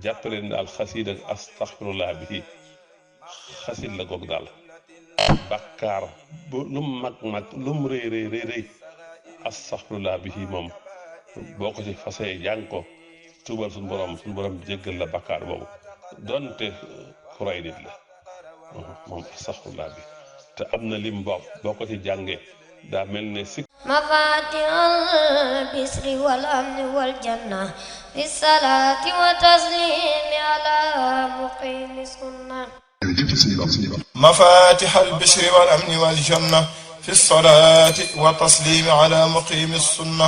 jàppaleen daal xasiida astaxfirullah bi xasid la goog daal bàkkaar bu lum mag lum rëy rëy astaxfirullah bi moom boo ko ci fasee jàng ko tuubal suñu borom jéggal la bàkkaar boobu donte ku rey nit la moom astaxfirullah bi te am na lim boo ko ci jàngee daa mel ne si mafatihal bisri wal amni wal janna fi salaati wa taslimi ala muqimi sunna mafatihal bisri wal amni wal janna fi salaati wa taslimi ala muqimi sunna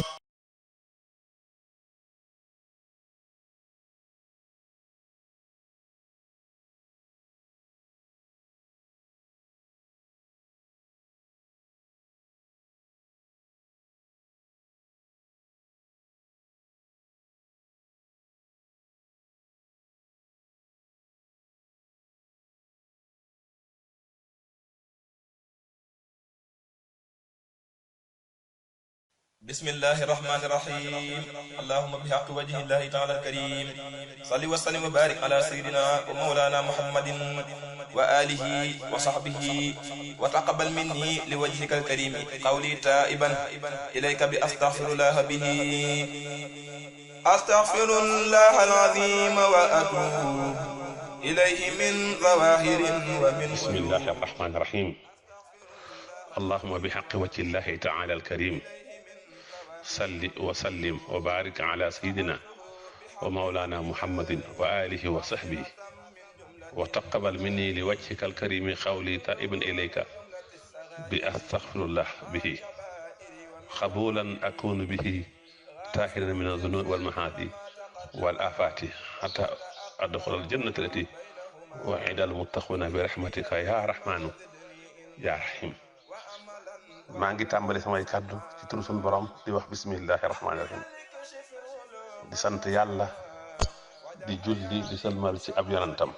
bismillahi rahmani rahim allahumma bihaqi wajhi llahi taala alkarim salli wa sallim wa barik ala sayidina wa mawlana muhammadin wa alihi wa sahbihi wa taqabbal minni li wajhika alkarim qawli taiban ilayka bi astaghfirullah bihi astaghfirullah alazim wa atubu ilayhi min zawahirin wa min bismillahi rahmani rahim allahumma bihaqi wajhi llahi taala alkarim salli wa sallim wa barik ala sayidina wa mawlana muhammadin wa alihi wa sahbihi wa taqabbal minni li wajhika alkarimi qawli taiban ilayka bi astaghfirullah bihi qabulan akunu bihi tahiran min adh-dhunubi wal mahadi wal afati hatta adkhula al-jannata allati wa'ida al-muttaquna bi rahmatika ya rahmanu ya rahim. maa ngi tàmbali samay kàddu ci turu sunu borom di wax bismillahi rahmaani rahim di sant yàlla di julli di salmal ci ab yonantam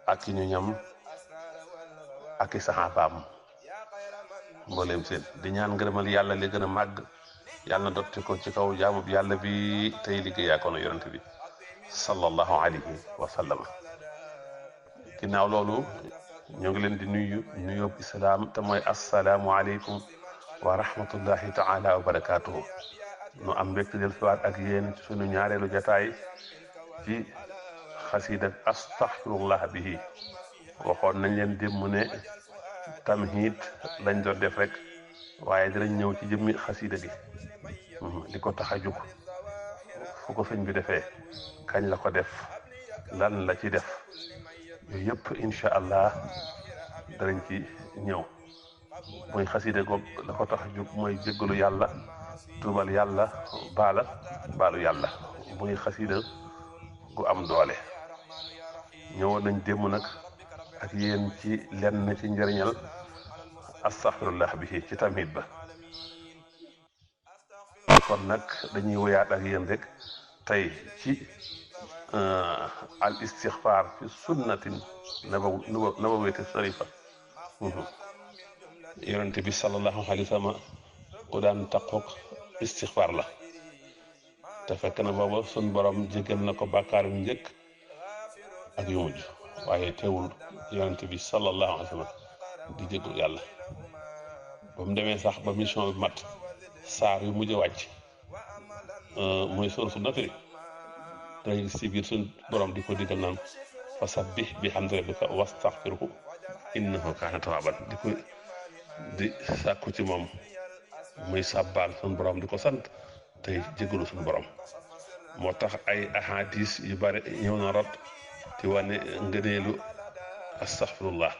ak i ñu ñam ak i saxaabaam mbooleem seen di ñaan ngërëmal yàlla li gën a màgg yàlla na dotti ko ci kaw jaamub yàlla bi tey liggéeyaa ko na yonent bi sallallahu alayhi wa sallam. ginnaaw loolu ñoo ngi leen di nuyób islaam te mooy assalaamu aleykum wa rahmatullahi taala wa barakaatuhu. nu am mbégte del siwaat ak yéen ci sunu ñaareelu jataay ci xasiida astaxfirullah bihi. waxoon nañ leen démb ne tamhiid lañ doon def rek waaye dinañ ñëw ci jëmmi xasiida gi li ko tax a jóg fu ko sëñ bi defee kañ la ko def lan la ci def yooyu yëpp incha allah danañ ci ñëw. muy xasida goog la ko tax a jóg mooy jéggalu yàlla tuubal yàlla baalu yàlla. muy xasida gu am doole. ñëwoon nañ démb nag ak yéen ci lenn ci njëriñal astaxfirullah bi ci tamit ba. kon nag dañuy woyaat ak yéen rek tey ci al istixfaar fi sunnatin nabawiyyatin sharifa. yonent bi sallallahu alayhi wa sallam ku daan taqoog istixfaar la te fekk na booba sun borom jégal na ko bàkkaar yu njëkk ak yu mujj waaye teewul yonent bi sallallahu alayhi wa sallam di jégul yàlla ba mu demee sax ba mission bi mat saar yu mujj a wàcc muy suuratul Nasr dañuy gis ci biir suñ borom di ko digal naan fa sabbih bihamdi rabbika wastaghfirhu innahu kaana tawwaaban di sàkku ci moom muy sàbbaal suñ borom di ko sant tey jégalu suñ borom. moo tax ay ahadis yu bari ñëw na rot ci wane ngëneelu astaghfirullah.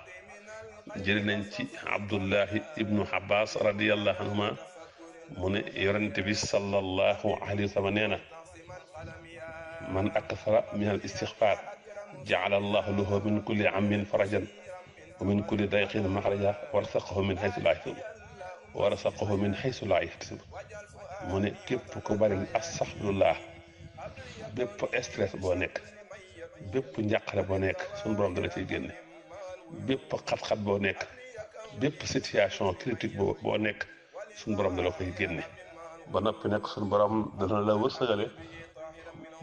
jëli nañ ci Abdullahi ibnu Abbas radiyallahu anhuma mu ne yonent bi sallallahu alayhi wa sallam nee na man akthara min al istixfaar jaala allahu lahu min kulli ammin farajan wa min kulli dayqin maxraja warsaqahu min haysu laa yahtasib mu ne képp ku bari astaxfirullah bépp stress boo nekk bépp njàqare boo nekk suñu borom dana ciy génne. bépp xat-xat boo nekk bépp situation critique boo nekk suñu borom dana koy génne ba noppi nag suñu borom dana la wërsëgale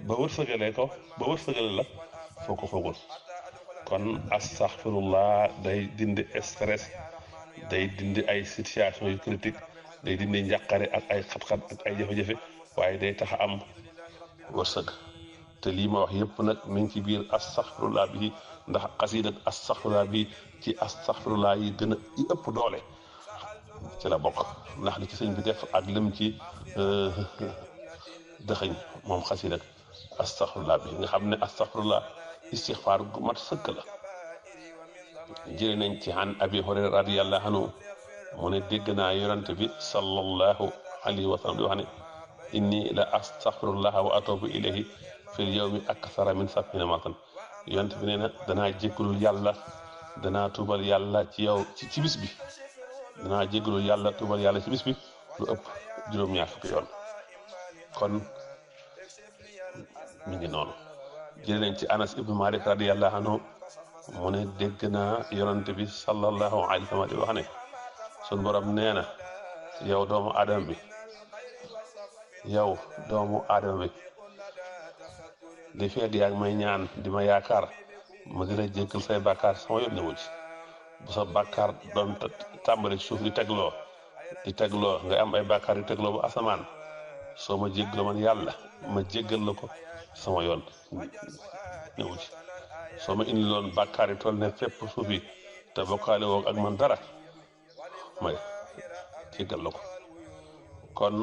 ba wërsëgalee ko ba wërsëgale la foo ko foogul kon astaghfirullah day dindi stress day dindi ay situation yu critique day dindi njàqare ak ay xat-xat ak ay jafe-jafe waaye day tax a am wërsëg te lii ma wax yëpp nag mi ngi ci biir astaghfirullah bi ndax xasiida astaghfirullah bi ci astaghfirullah yi gën a yi ëpp doole ci la bokk ndax li ci sëñ bi def ak lim ci dëxëñ moom xasiida astaghfirullah bi nga xam ne astaghfirullah istixfaar gu mat sëkk la jëlee nañ ci an abi hurayra radiyallahu anhu mu ne dégg naa yonante bi sallallahu alayhi wa sallam di wax ne inni la astaghfirullah wa atubu ilayhi fil yawmi akthara min sab'ina maratan yonante bi nee na danaa jéggalul yàlla danaa tuubal yàlla ci yow ci bis bi danaa jéggalul yàlla tuubal yàlla ci bis bi lu ëpp juróom-ñaar fukki yoon kon mi ngi noonu jëlee nañ ci anas ibnu malik radiyallahu anhu mu ne dégg naa yonante bi sallallahu alayhi wa sallam di wax ne sun borom nee na yow doomu aadama bi li fekk yaa ngi may ñaan di ma yaakaar ma di la jéggal say bàkkaar sama yoon newu ci bu sa bàkkaar doon tàmbali suuf di tegloo nga am ay bàkkaar yu tegloo bu asamaan soo ma jéggal man yàlla ma jéggal la ko sama yoon newu ci soo ma indi loon bàkkaar yi toll ne fépp suuf yi te bokkaale woo ak man dara may jéggal la ko kon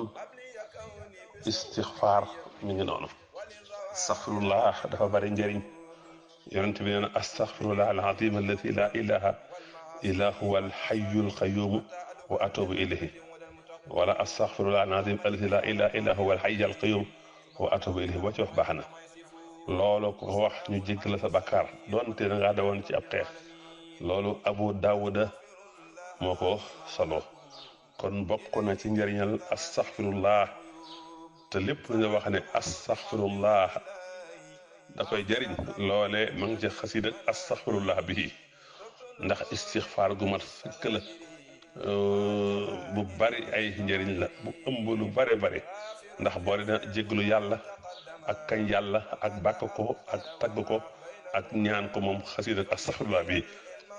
istixfaar mi ngi noonu astaghfirullah dafa bari njëriñ yonent bi nee na astaghfirullah al-azim alladi la ilaha illa huwa al-hayyul qayyum wa atubu ilayhi wala astaghfirullah al-azim alladi la ilaha illa huwa al-hayyul qayyum wa atubu ilayhi boo ci wax baax na loolu ko wax ñu jéggal la sa bakkaar doonte da ngaa dawoon ci ab xeex loolu Abu Daawuda moo ko solo kon bokk na ci njëriñal astaghfirullah te lépp lu ñu wax ne astaghfirullah da koy jëriñ loole ma ngi ci xasida astaghfirullah bii ndax istixfaar gu mat sëkk la bu bari ay njëriñ la bu ëmb lu bare bari ndax boole na jéggalu yàlla ak kañ yàlla ak bàkk ko ak tagg ko ak ñaan ko moom xasida astaghfirullah bii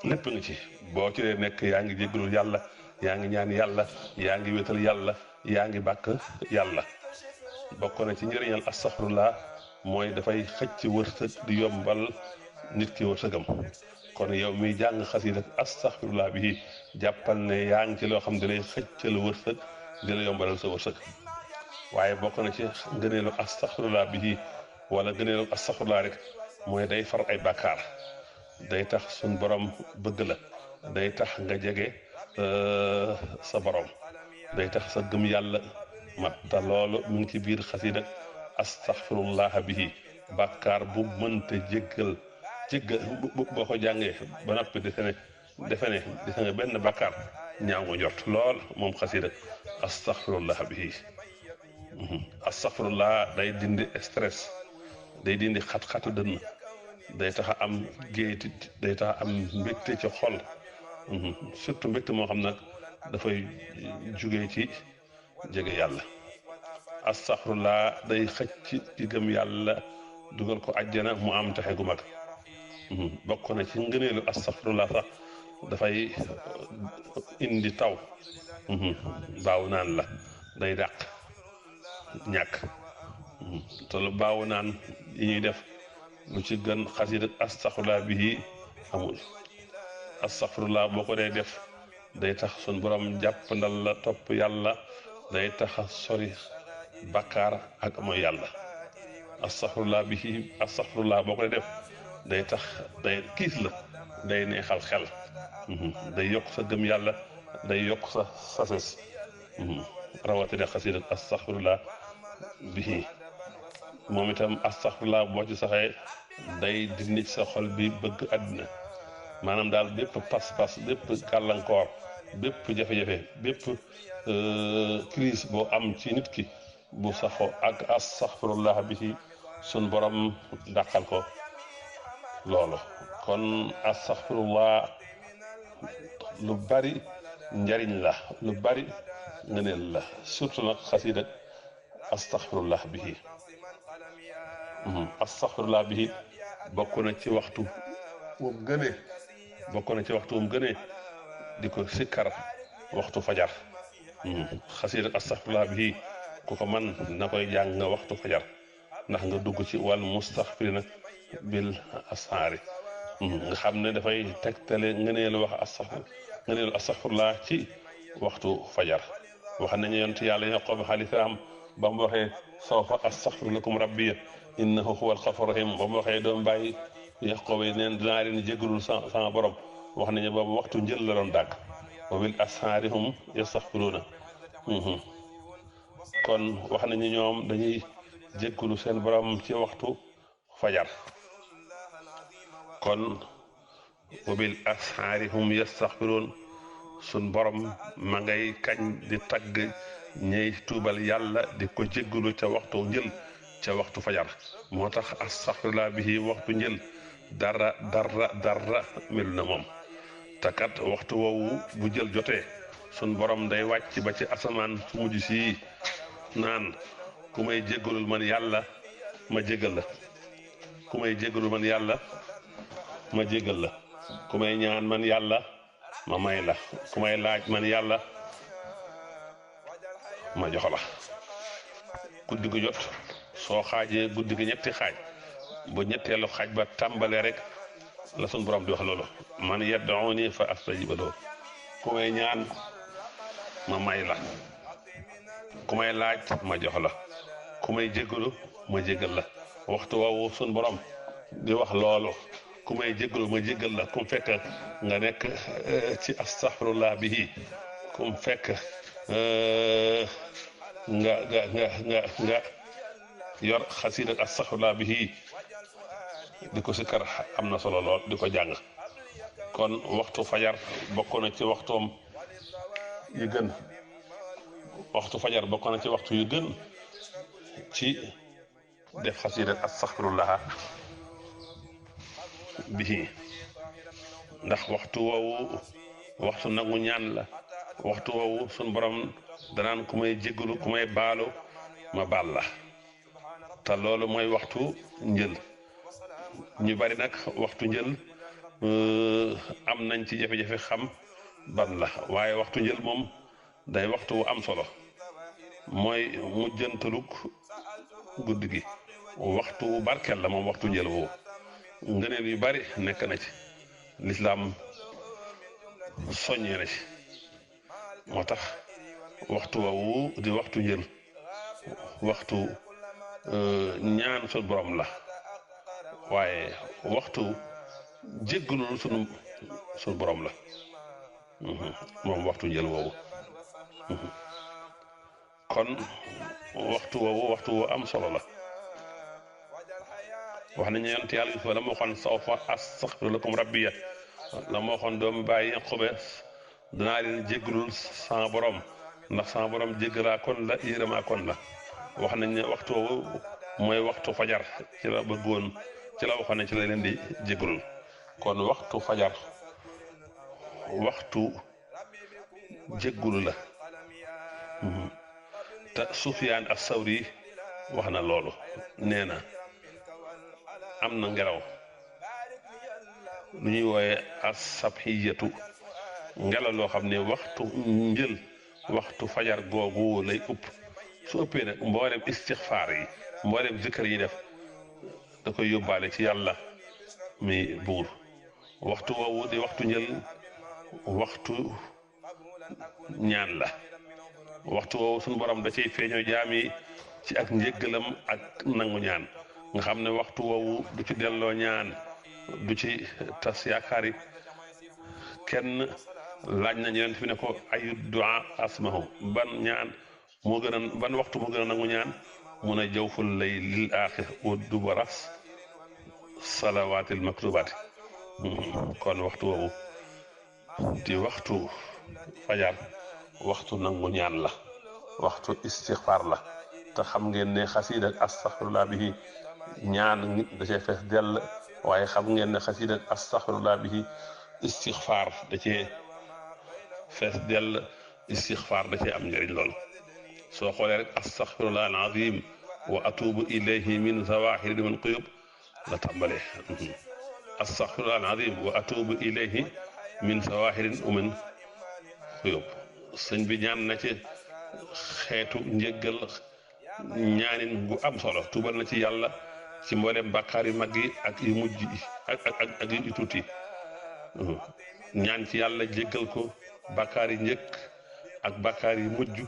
lépp nga ci boo ci dee nekk yaa ngi jéggalul yàlla yaa ngi ñaan yàlla yaa ngi wéetal yàlla yaa ngi bàkk yàlla bokk na ci njëriñal astaghfirullah mooy dafay xëcc wërsëg di yombal nit ki wërsëgam kon yow miy jàng xasida astaghfirullah bi jàppal ne yaa ngi ci loo xam ne lay xëccal wërsëg di la yombalal sa wërsëg waaye bokk na ci ngëneelu astaghfirullah bi wala ngëneelu astaghfirullah rek mooy day far ay bàkkaar day tax suñ borom bëgg la day tax nga jege sa borom day tax sa gëm yàlla mat te loolu mu ngi ci biir xasida astaghfirullah bihi bàkkaar bu mënte jéggal boo ko jàngee ba noppi defe ne benn bàkkaar ñaaw nga njort lool moom xasida astaghfirullah bihi astaghfirullah day dindi stress day dindi xat-xatu dënn day tax a am géeti day tax a am mbégte ci xol surtout mbégte moo xam nag dafay jugee ci jege yàlla astaghfirullah day xëcc ci gëm yàlla dugal ko àjjana mu am taxe gu mag bokk na ci ngëneelu astaghfirullah sax dafay indi taw baaw naan la day dàq ñàkk te lu baaw naan yi ñuy def lu ci gën xasida astaghfirullah bihi amul astaghfirullah boo ko dee def day tax sun borom jàppandal la topp yàlla day tax a sori bakkaar ak mooy yàlla astaghfirullah bihi astaghfirullah boo ko dee def day tax day kiis la day neexal xel day yokk sa gëm yàlla day yokk sa sases rawatina xasida astaghfirullah bihi moom itam astaghfirullah boo ci saxee day dindi ci sa xol bi bëgg àddina maanaam daal bépp pas-pas bépp gàllankoor bépp jafe-jafe bépp crise boo am ci nit ki bu saxoo ak astaghfirullah bihi sun borom dàqal ko loolu kon astaghfirullah lu bari njariñ la lu bari ngëneel la surtout nag xasida astaghfirullah bihi astaxfirullah bi bokk na ci waxtu wum gënee bokk na ci waxtu wum gënee di ko sikkar waxtu fajar xasiida astaxfirullah bi ku ko man na koy jàng nga waxtu fajar ndax nga dugg ci wal mustaxfirina bil ashaari nga xam ne dafay tegtale ngëneelu astaxfirullah ci waxtu fajar wax nañu yonent yàlla Yaqub alayhi salaam ba mu waxee sawfa astaxfiru lakum rabbiya innahu huwal xafuur rahim ba mu waxee doom bàyyi Yaqub yi neen dinaa leen jégalul sama borom wax nañu boobu waxtu njël la doon dàgg wa bil ashaari hum yastaxfiruuna kon wax nañu ñoom dañuy jégalu seen borom ci waxtu fajar kon wa bil ashaari hum yastaxfiruun sun borom ma ngay kañ di tagg ñey tuubal yàlla di ko jéggalu ca waxtu njël ca waxtu fajar moo tax astaxfirullah bi waxtu njël dara melu na moom te kat waxtu woowu bu jël jotee sun borom day wàcc ba ci asamaan su mujj si naan ku may jéggalul man yàlla ma jéggal la ku may jéggalul man yàlla ma jéggal la ku may ñaan man yàlla ma may la ku may laaj man yàlla ma jox la guddi gu jot soo xaajee guddi gi ñetti xaaj ba ñetteelu xaaj ba tàmbalee rek la sun borom di wax loolu man yad'uni fa astajiba lahu ku may ñaan ma may la ku may laaj ma jox la ku may jéggalu ma jéggal la waxtu woowu sun borom di wax loolu ku may jéggalu ma jéggal la kum fekk nga nekk ci astaxfirullah bihi kum fekk nga yor xasiida astaxfirullah bihi di ko sikkar am na solo lool di ko jàng kon waxtu fajar bokk na ci waxtoom yu gën waxtu fajar bokk na ci waxtu yu gën ci def xasiida astaxfirullah bihi ndax waxtu woowu waxtu nangu ñaan la waxtu woowu sun borom danaan ku may jéggalu ku may baalu ma baal la te loolu mooy waxtu njël ñu bari nag waxtu njël am nañ ci jafe-jafe xam ban la waaye waxtu njël moom day waxtu wu am solo mooy mujjantalug guddi gi waxtu wu barkeel la moom waxtu njël woowu ngëneel yu bari nekk na ci lislaam soññee na ci moo tax waxtu woowu di waxtu njël waxtu ñaan suñu borom la waaye waxtu jéggalul suñu borom la moom waxtu njël woowu kon waxtu woowu waxtu wu am solo la wax nañu yonent yàlla Yuusufa la ma waxoon sawfa astaxfiru lakum rabbiya la ma waxoon doomu bàyyi Yanqooba danaa leen jéggalul sama borom ndax sama borom jéggalaa kon la yërëmaa kon la wax nañ ne waxtu woowu mooy waxtu fajar ci la bëggoon ci la waxoon ne ci la leen di jéggalul kon waxtu fajar waxtu jéggalu la te Sufyaan as-Sawri wax na loolu nee na am na ngelaw lu ñuy wooye as-sabhiyatu ngelaw loo xam ne waxtu njël waxtu fajar googu lay ëpp su ëppee nag mboolem istixfaar yi mboolem zikkar yi def da koy yóbbaale ci yàlla mi buur waxtu woowu di waxtu njël waxtu ñaan la waxtu woowu suñu borom da ciy feeñoo jaam yi ci ak njéggalam ak nangu ñaan nga xam ne waxtu woowu du ci delloo ñaan du ci tas yaakaar yi kenn laaj nañ yonent fi ne ko ayu du'a asmahu ban ñaan moo gën a ban waxtu moo gën a nangu ñaan mun a jawful laylil aaxir wa dubaras salawaatil maktubaati kon waxtu woowu di waxtu fajar waxtu nangu ñaan la waxtu istixfaar la te xam ngeen ne xasiida ak astaxfirullah bihi ñaan nit da cee fees dell waaye xam ngeen ne xasiida ak astaxfirullah bihi istixfaar da cee fees dell istixfaar da cee am njëriñ lool soo xoolee rek astaxfirullah al azim wa atubu ilayhi min zawahiri min quyub la tàmbalee astaghfirullah al-azim wa atubu ilayhi min zawahirin min quyub sëñ bi ñaan na ci xeetu njëggal ñaanin gu am solo tuubal na ci yàlla ci mboolem bàkkaar yu mag yi ak yu mujj yi ak yu tuuti ñaan ci yàlla jéggal ko bàkkaar yi njëkk ak bàkkaar yi mujj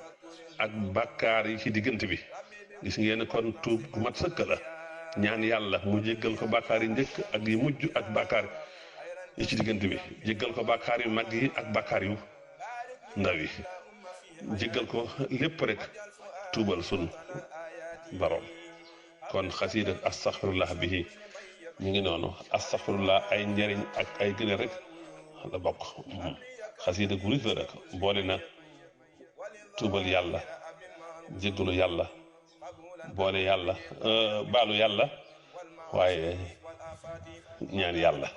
ak bàkkaar yi ci diggante bi gis ngeen kon tuub gu mat sëkk la ñaan yàlla mu jéggal ko bàkkaar yi njëkk ak yi mujj ak bàkkaar yi ci diggante bi jéggal ko bàkkaar yu mag yi ak bàkkaar yu ndaw yi jéggal ko lépp rek tuubal sun borom kon xasiida astaxfirullah bihi ñu ngi noonu astaxfirullah ay njëriñ ak ay gëne rek la bokk xasiida gu ris la rek boole na tuubal yàlla jéggalu yàlla boole yàlla baalu yàlla waaye ñaan yàlla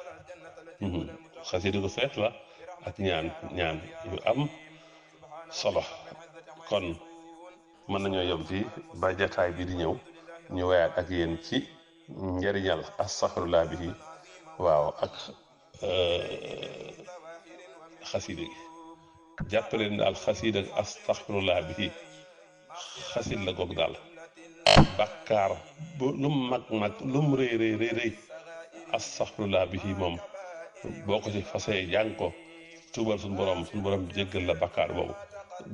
xasiida gu feet la ak ñaan yu am solo kon mën nañoo yem fii ba jataay bi di ñëw ñu wayaat ak yéen ci njëriñal astaxfirullah bihi waaw ak xasiida gi jàppaleen daal xasiida astaxfirullah bihi xasiid la goog daal bàkkaar bu lu mu mag lu mu rëy astaxfirullah bihi moom boo ko ci fasee jàng ko tuubal suñu borom jéggal la bàkkaar boobu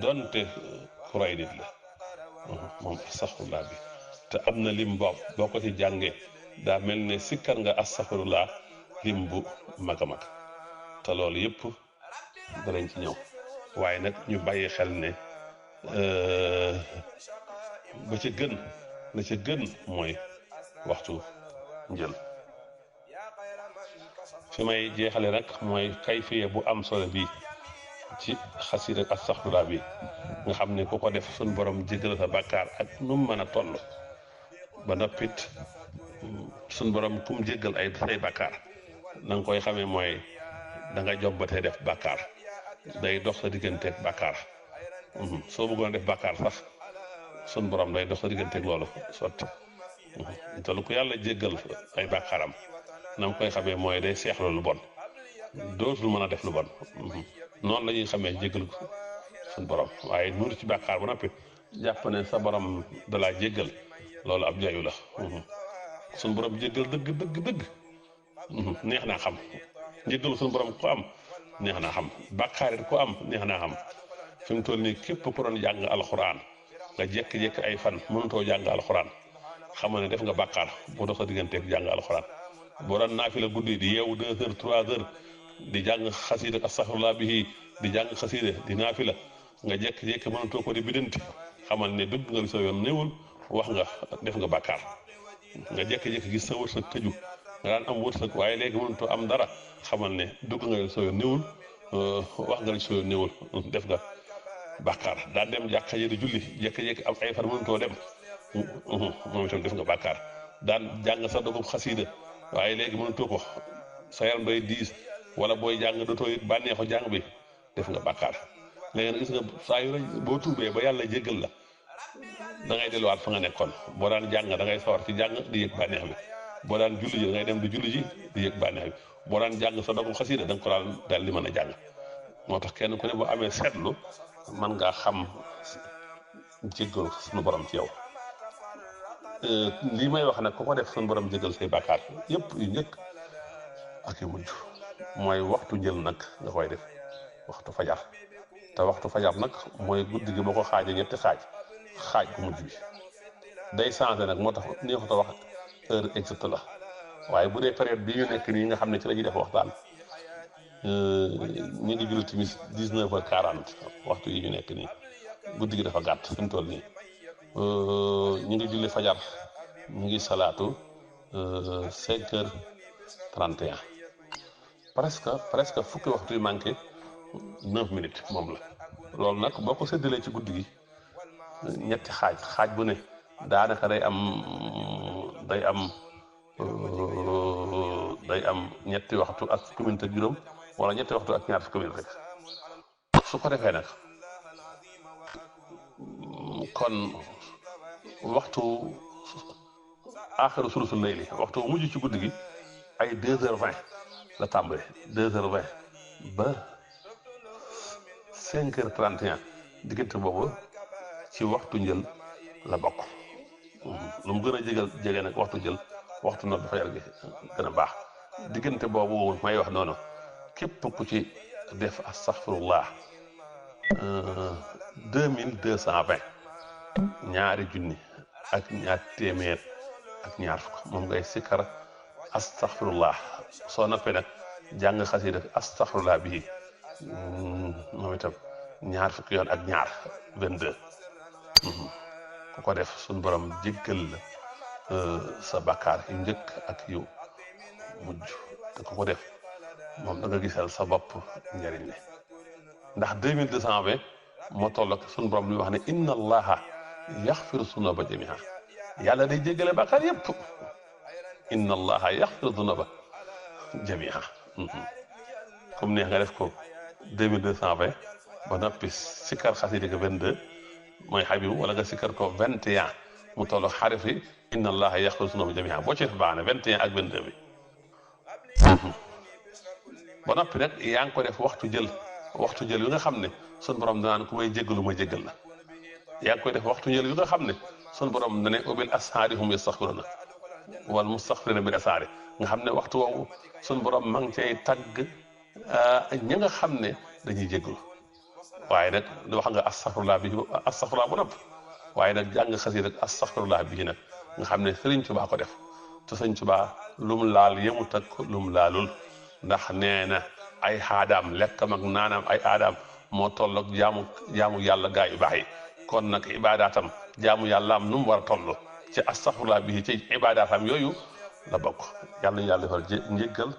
donte ku rey nit la moom astaxfirullah bi te am na lim boo ko ci jàngee daa mel ne sikkar nga astaxfirullah lim bu mag a mag te loolu yëpp danañ ci ñëw waaye nag ñu bàyyi xel ne ba ca gën la ca gën mooy waxtu njël fi may jeexale nag mooy kayfiya bu am solo bi ci xasiida astaxfirullah bi nga xam ne ku ko def suñ borom jéggal sa bàkkaar ak nu mu mën a toll ba noppit suñ borom kum jéggal ay say bàkkaar na nga koy xamee mooy da nga jobbatee def bàkkaar day dox sa digganteeg bàkkaar soo bëggoon def bàkkaar sax suñ borom day dox sa digganteeg loolu sotti te lu ko yàlla jéggal ay bàkkaaram na nga koy xamee mooy day seexlu lu bon dootul mën a def lu bon noonu la ñuy xamee jéggal suñ borom waaye nuur ci bàkkaar ba noppi jàpp ne sa borom dalaa jéggal loolu ab jayu la suñ borom jéggal dëgg neex naa xam njéggalu suñ borom ko am neex naa xam bàkkaarit ko am neex naa xam fi mu toll nii képp ku doon jàng alxuraan nga jékki-jékki ay fan mënutoo jàng alxuraan xamal ne def nga bàkkaar boo dox sa digganteeg jàng alxuraan boo doon naafila guddi di yeewu 2 heures 3 heures di jàng xasiida astaxfirullah bihi di jàng xasiida di naafila nga jékki-jékki mënutoo ko di bidanti xamal ne dugg nga sa yoon néewul wax nga def nga bàkkaar nga jékki-jékki gis sa wërsëg tëju nga daan am wërsëg waaye léegi mënutoo am dara xamal ne dugg nga sa yoon néewul wax nga sa yoon néewul def nga bàkkaar daan dem jàkka ji di julli jékki-jékki am ay fan mënutoo dem moom itam def nga bàkkaar daan jàng sa dogub xasiida waaye léegi mënutoo ko sa yaram day diis wala booy jàng dootoo it bànneexu jàng bi def nga bàkkaar léegi nag gis nga saa yu boo tuubee ba yàlla jéggal la da ngay delluwaat fa nga nekkoon boo daan jàng da ngay sawar ci jàng di yëg bànneex bi boo daan julli ji da ngay dem di julli ji di yëg bànneex bi boo daan jàng sa dogub xasiida da nga ko daal di mën a jàng moo tax kenn ku ne boo amee seetlu mën ngaa xam jéggal suñu borom ci yow lii may wax nag ku ko def suñu borom jéggal say bàkkaar yëpp yu njëkk ak yu mujj mooy waxtu njël nag nga koy def waxtu fajar te waxtu fajar nag mooy guddi gi boo ko xaajee ñetti xaaj bu mujj bi day changé nag moo tax neexut a wax heure exacte la waaye bu dee période bi ñu nekk nii nga xam ne ci la ñuy def waxtaan ñu ngi julli timis 19h40 waxtu yi ñu nekk nii guddi gi dafa gàtt fi mu toll nii ñu ngi julli fajar ñu ngi salaatu 5h31 presque fukki waxtu yu manqué 9 minutes moom la loolu nag boo ko séddalee ci guddi gi ñetti xaaj bu ne daanaka day am ñetti waxtu ak fukki minutes ak juróom wala ñetti waxtu ak ñaar fukki minutes rek su ko defee nag kon waxtu aaxiru sulusul layli waxtu bu mujj ci guddi gi ay 2h20 la tàmbale 2h20 ba 5h31 diggante boobu ci waxtu njël la bokk. lu mu gën a jege nag waxtu njël waxtu noonu dafa yar gi gën a baax diggante boobu may wax noonu képp ku ci def astaghfirullah 2220 ñaari junni ak ñaar téeméer ak ñaar fukk moom ngay sikkar astaghfirullah soo noppee nag jàng xasida astaghfirullah bii moom itam ñaar fukki yoon ak ñaar 22 ku ko def suñ borom jéggal la sa bakkaar yu njëkk ak yu mujj te ku ko def moom da nga gisal sa bopp njëriñ li ndax 2220 moo toll ak suñ borom li wax ne inna allaha yaxfiru sunuba jamiha yàlla day jéggale bakkaar yépp inna allaha yaxfiru sunuba jamiha comme neex nga def ko 2220 ba noppi sikkar xasida ga 22 mooy xabibu wala nga sikkar ko 21 mu toll xarif yi inna allaha yaxfiru sunuba jamiha boo ci def baax na 21 ak 22 bi ba noppi nag yaa ngi ko def waxtu jël yu nga xam ne sun borom danaan ku may jéggalu ma jéggal la yaa ngi koy def waxtu jël yu nga xam ne sun borom dane ubil ashaari hum yastaxfiruna wal mustaxfirina bil asaari nga xam ne waxtu woowu sun borom ma ngi cay tagg ñi nga xam ne dañuy jéggalu waaye nag wax nga astaxfirullah bu nopp waaye nag jàng xasida rek astaxfirullah bii nag nga xam ne Sëriñ Tuubaa ko def te Sëriñ Tuubaa lum laal yemut ak lum laalul ndax nee na ay aadaam lekkam ak naanaam ay aadaam moo toll ak jaamu yàlla gaa yu baax yi kon nag ibaadaatam jaamu yàlla am nu mu war a toll ci astaxfirullah bii ci ibaadaatam yooyu la bokk. yàlla nañu yàlla defal njéggal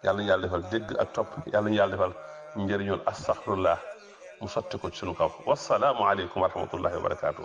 yàlla nañu yàlla defal dégg ak topp yàlla nañu yàlla defal njëriñul astaxfirullah mu sotti ko ci sunu kaw wasalaamu aleykum wa rahmatullahi wa barakaatu.